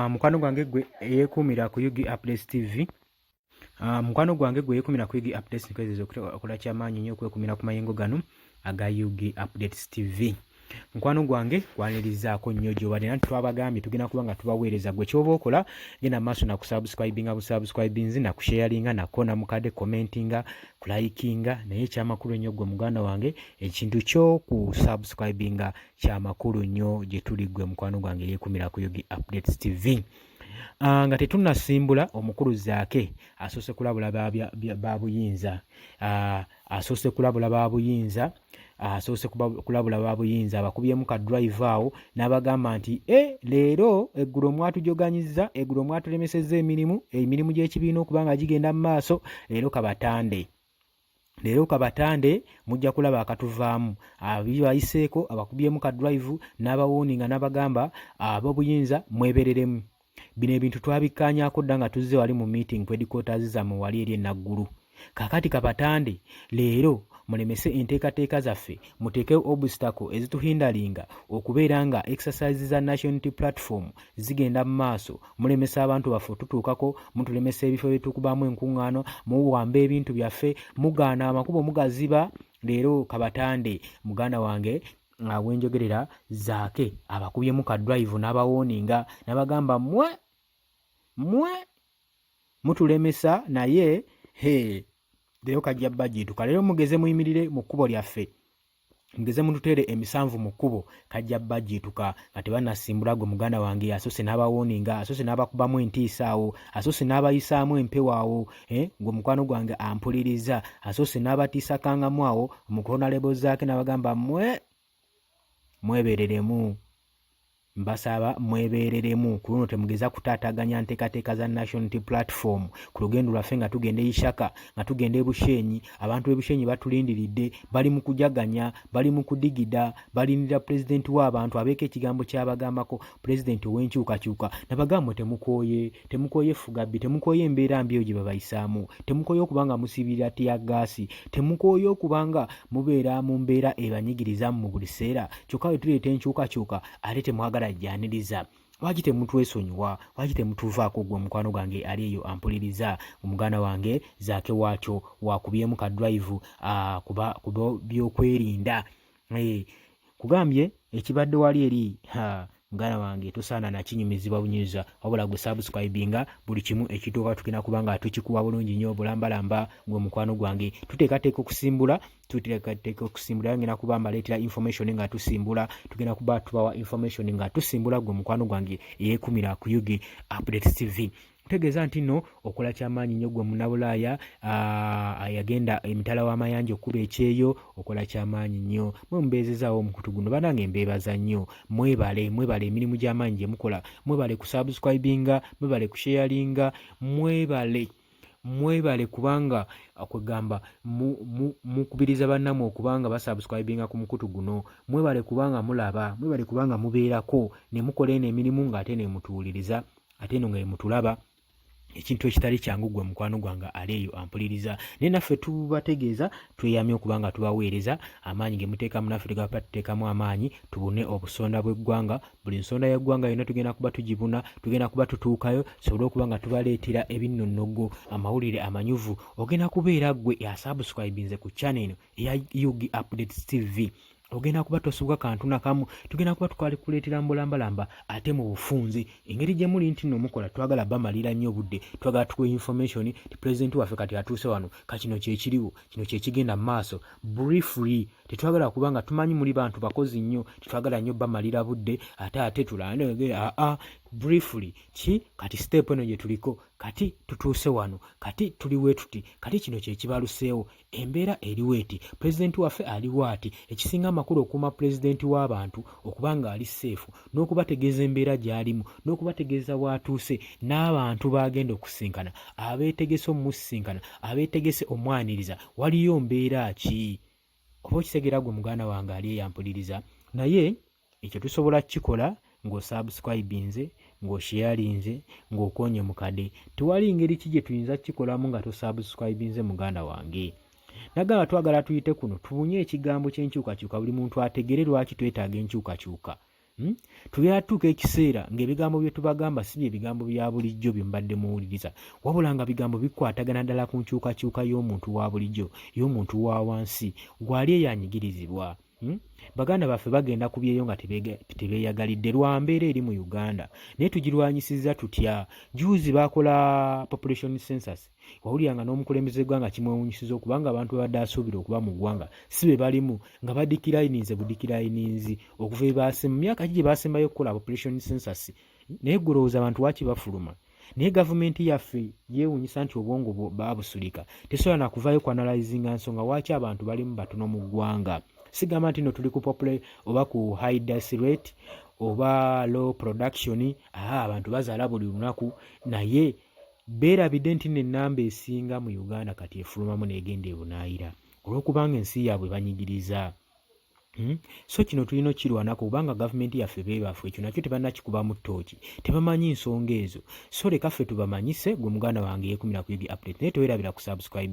Mukwano gwange gwe eyeekuumira ku UG Updates TV. Mukwano gwange gwe yeekumira ku UG Updates, nkwezeza okola kyamaanyi nnyo okwekumira ku mayengo gano aga UG Updates TV. Mukwano gwange, kwanirizaako nnyo gy'obadde. Nanti twabagambye tugenda kuba nga tubaweereza. Gwe kyoba okola, genda maaso nakusubscribinga busubscribinzi, nakusharinga, nakona mukadde, commentinga, kulikinga. Naye ekyamakulu ennyo, gwe muganda wange, ekintu ky'okusubscribinga kyamakulu nnyo gye tuli, gwe mukwano gwange yeekumira ku UG Updates TV. Nga tetunnasimbula, omukulu Zaake asoose kulabula babuyinza, asoose kulabula babuyinza, asoose kulabula babuyinza. Abakubyemu ka drive awo n'abagamba nti e leero eggulo mwatujoganyiza, eggulo mwatulemesezza emirimu gy'ekibiina okuba nga gigenda mu maaso. Leero kabatande, leero kabatande, mujja kulaba akatuvaamu. Abibayiseeko, abakubyemu ka drive n'abawarninga n'abagamba, ab'obuyinza mwebereremu, bino ebintu twabikkaanyaako dda nga tuzze wali mu meeting ku headquarters zammwe wali eri enaggulu. Kaakati kabatande, leero mulemese enteekateeka zaffe, muteekewo obstacle ezituhinderinga okubeera nga exercise za National Unity Platform zigenda mu maaso. Mulemesa abantu baffe otutuukako, mutulemesa ebifo byetukubamu enkuŋŋaano, muwamba ebintu byaffe, mugaana amakubo, mugaziba. Leero kabatande. Muganda wange, wenjogerera, Zaake abakubyemu ka drive n'abawarninga n'abagamba, mwe mwe mutulemesa, naye he leero kajja bajituka. Leero mugeze muyimirire mu kkubo lyaffe, mugeze mututeere emisanvu mu kkubo, kajja bajituka. Nga tebannasimbula, gwe muganda wange, asoose n'abawarninga, asoose n'abakubamu entiisa awo, asoose n'abayisaamu empewo awo, eh, gwe mukwano gwange ampuliriza, asoose n'abatiisa kangamu awo omukolonalebo Zaake n'abagamba, mwe mwebereremu, mbasaba mwebereremu, ku luno temugeza kutaataganya nteekateeka za National Unity Platform ku lugendo lwaffe nga tugenda e Ishaka, nga tugenda e Bushenyi. Abantu b'e Bushenyi batulindiridde, bali mu kujaganya, bali mu kudigida, balindira pulezidenti w'abantu abeeko ekigambo kyabagambako, pulezidenti ow'enkyukakyuka. Nabagamba, temukooye? Temukooye effugabbi? Temukooye embeera mbi eyo gye babayisaamu? Temukooye okuba nga musibirira teargas? Temukooye okuba nga mubeera mu mbeera ebanyigiriza mu buli seera? Kyokka bwe tuleeta enkyukakyuka ate temwagala gyaniriza. Lwaki temutwesonyiwa? Lwaki temutuvaako? Gwe omukwano gwange ali eyo ampuliriza, omuganda wange Zaake waakyo wakubyemu ka drive kuba byokwerinda. Kugambye ekibadde wali eri, muganda wange, tosaana nakinyumizibwa bunyumiza, wabula gwe subscribinga, buli kimu ekituuka tugenda kuba nga tukikuwa bulungi nnyo bulambalamba. Gwe mukwano gwange, tuteekateeka okusimbula, tuteekateeka okusimbula. Ngenda kuba mbaleetera information nga tusimbula, tugenda kuba tubawa information nga tusimbula. Gwe mukwano gwange eyeekumira ku UG Update TV, ntegeeza nti nno okola kyamaanyi nnyo. Gwe munnabulaaya yagenda emitala w'amayanja okuba ekyeyo, okola kyamaanyi nnyo. Mwe mubeezezaawo omukutu guno, banange mbeebaza nnyo. Mwebale, mwebale emirimu gy'amaanyi gye mukola. Mwebale kusubscribinga, mwebale kusharinga, mwebale, mwebale kubanga kwegamba mukubiriza bannammwe okubanga basubscribinga ku mukutu guno. Mwebale kubanga mulaba, mwebale kubanga mubeerako ne mukola eno emirimu ng'ate nemutuwuliriza, ate eno nga emutulaba, ekintu ekitali kyangu. Gwe mukwano gwange ali eyo ampuliriza, naye naffe tubategeeza tweyamye okuba nga tubaweereza. Amaanyi ge muteekamu naffe tugaba tuteekamu amaanyi tubune obusonda bw'eggwanga. Buli nsonda y'eggwanga yonna tugenda kuba tugibuna, tugenda kuba tutuukayo tusobole okuba nga tubaleetera ebinnonnogo, amawulire amanyuvu. Ogenda kubeera ggwe asubscribinze ku channel eno eya UG Updates TV, ogenda kuba tosubwa kantu nakamu. Tugenda kuba tukalikuleetera mbulambalamba ate mu bufunze. Engeri gye muli nti nno mukola, twagala bamalira nnyo obudde, twagala tukuwa information ti pulezidenti waffe kati atuuse wano, ka kino kyekiriwo, kino kyekigenda mu maaso briefly. Tetwagala kuba nga tumanyi muli bantu bakozi nnyo, tetwagala nnyo bamalira budde ate tulane aa briefly ki kati step eno gye tuliko, kati tutuuse wano, kati tuli wetuti, kati kino kyekibaluseewo, embeera eriwo eti, pulezidenti waffe aliwo ati. Ekisinga amakulu okuuma pulezidenti w'abantu okuba nga ali safe, n'okubategeeza embeera gy'alimu, n'okubategeeza w'atuuse n'abantu b'agenda okusinkana, abeetegese omusinkana, abeetegese omwaniriza, waliyo mbeera ki? Oba okitegeera, gwe muganda wange ali eyampuliriza? Naye ekyo tusobola kukikola ng'osubscribinze, ng'osharinze, ng'okonye mukade. Tewali ngeri ki gye tuyinza kukikolamu nga tosubscribinze, muganda wange. Nagamba twagala tuyite kuno tubunye ekigambo ky'enkyukakyuka, buli muntu ategere lwaki twetaaga enkyukakyuka. Tugenda tutuuka ekiseera ng'ebigambo bye tubagamba si bye bigambo bya bulijjo bye mubadde muwuliriza, wabula nga bigambo bikwatagana ddala ku nkyukakyuka y'omuntu wa bulijjo, y'omuntu wa wansi, gw'ali eyo anyigirizibwa. Baganda baffe bagenda ku byeyo nga tebeeyagalidde lwa mbeera eri mu Uganda, naye tugirwanyisizza tutya? Juuzi baakola population census, wawulira nga n'omukulembeze w'eggwanga kimwewuunyisiza okuba nga abantu babadde asuubira okuba mu ggwanga si be balimu, nga badikirayininze budikirayininzi okuva ebaase mu myaka ki gye baasembayo okukola population census. Naye ggwe olowooza abantu waaki bafuluma? Naye gavumenti yaffe yeewuunyisa nti obwongo baabusulika, tesobola na kuvaayo kuanalyzinga nsonga waaki abantu balimu batono mu ggwanga. Sigamba nti no tuli ku popula oba ku high death rate oba low production, abantu bazaala buli lunaku, naye beerabidde nti nno ennamba esinga mu Uganda kati efulumamu n'egenda ebunaayira olw'okubanga ensi yaabwe banyigiriza. So kino tulina okukirwanako kubanga gavumenti yaffe beebafu, ekyo nakyo tebannakikubamu ttooki, tebamanyi nsonga ezo. So leka ffe tubamanyise. Gwe muganda wange yeekumira ku UG Update, naye teweerabira ku subscribe.